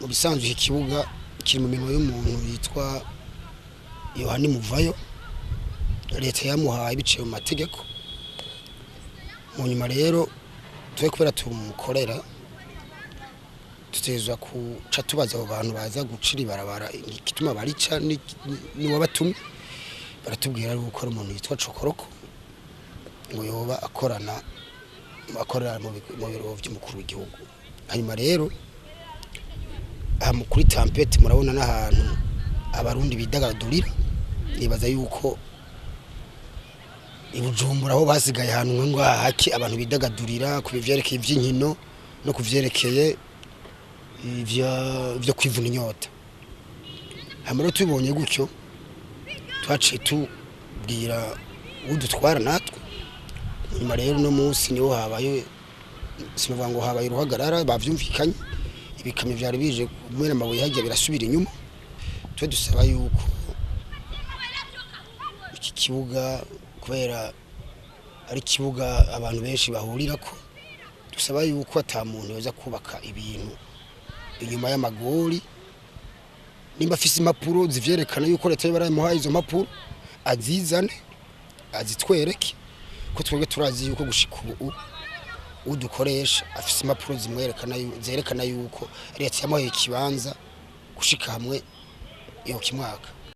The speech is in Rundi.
Mu bisanzwe iki kibuga kiri mu minwe y'umuntu yitwa Yohani Muvayo, leta yamuhaye biciye mu mategeko. Mu nyuma rero twe kubera tumukorera tutezwa kuca tubaza abo bantu baza gucira ibarabara igituma barica niwabatumye. Baratubwira yuko ari umuntu yitwa Cokoroko, ngo yoba akorana akorera mu biro by'umukuru w'igihugu. Hanyuma rero aha kuri Tempête murabona n'ahantu Abarundi bidagadurira. Nibaza yuko i Bujumbura aho basigaye ahantu ngaha hake abantu bidagadurira ku bivyerekeye ivy'inkino no ku vyerekeye ivyo kwivuna inyota. Hanyuma rero tubibonye gutyo, twaciye tubwira udutwara natwe. Nyuma rero uno munsi niho habaye, sinavuga ngo habaye uruhagarara, bavyumvikanye, ibikamyo vyari bije kumena amabuye hajya birasubira inyuma. Twe dusaba yuko iki kibuga, kubera ari ikibuga abantu benshi bahurirako, dusaba yuko ata muntu yoza kubaka ibintu inyuma y'amagori. Nimba afise impapuro zivyerekana yuko leta yaramuhaye izo mpapuro, azizane azitwereke, ko twebwe turazi yuko gushika ubu udukoresha afise impapuro zimwerekana zerekana yuko leta yamuhaye ikibanza gushika hamwe iyo kimwaka.